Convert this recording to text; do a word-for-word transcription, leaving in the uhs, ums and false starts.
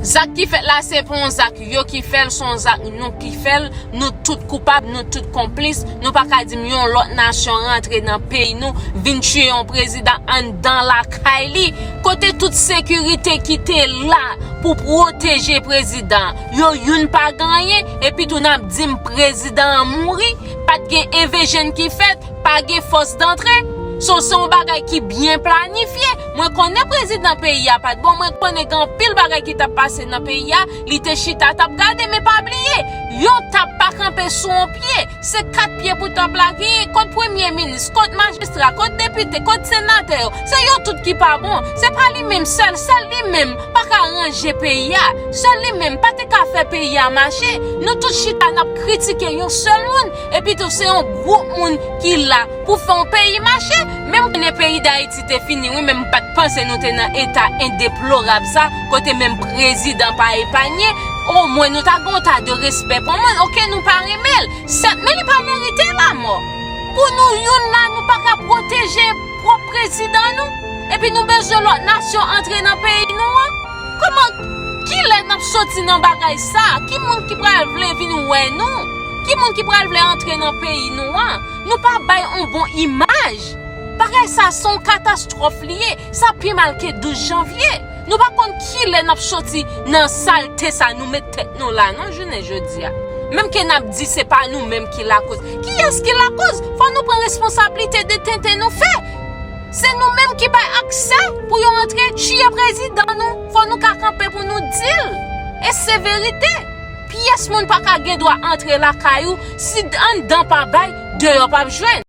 Zak ki fèt la, se pa yon zak yo ki fè l, se yon zak nou ki fè l. Nou tout koupab, nou tout konplis. Nou pa ka di m yon lòt nasyon rantre nan peyi nou, vin tiye yon prezidan anndan lakay li, kote tout sekirite ki te la pou pwoteje prezidan, yo youn pa gen anyen, epi tou n ap di m prezidan an mouri, pa t gen envejèn ki fèt, pa gen fòs dantre. So, se yon bagay ki byen planifye. Mwen konnen prezidan peyi a pa t bon, mwen konnen gen anpil bagay ki t ap pase nan peyi a, li te chita t ap gade, men pa bliye, yon tab pa kanpe sou yon pye. Se kat pye pou tab la genyen. Kot premye minis, kot majistra, kot depite, kot senatè yo? Se yo tout ki pa bon. Se pa li menm sèl, sèl li menm pa ka ranje peyi a. Sèl li menm pa te ka fè peyi a mache. Nou tout chita n ap kritike yon sèl moun, epi tou se yon gwoup moun ki la pou fè yon peyi mache. Menm konnen peyi Dayiti te fini, wi, men m pa t panse nou te nan eta endeplorab sa, kote menm prezidan pa epanye. Omwen nou ta gen yon ta de respè pou moun. Oke, nou pa renmen l, sèt, men li pa merite lanmò. Pou nou youn la, nou pa ka pwoteje pwòp prezidan nou, epi nou bezwen lòt nasyon antre nan peyi nou an? Kòman, kilè n ap soti nan bagay sa? Ki moun ki pral vle vin wè nou? Ki moun ki pral vle antre nan peyi nou an? Nou pa bay yon bon imaj. Bagay sa se yon katastwòf li ye. Sa pi mal ke douz janvye. Nou pa konn kilè n ap soti nan salte sa nou met tèt nou la, non, jounen jodi a. Menm ke n ap di se pa nou menm ki lakoz. Kiyès ki lakoz? Fò nou pran responsablite de tenten nou fè. Se nou menm ki bay aksè pou yo antre tiye prezidan nou. Fò nou ka kanpe pou nou di l. E se verite. Pyès moun pa ka gen dwa antre lakay ou, si anndan pa bay, deyò p ap jwenn.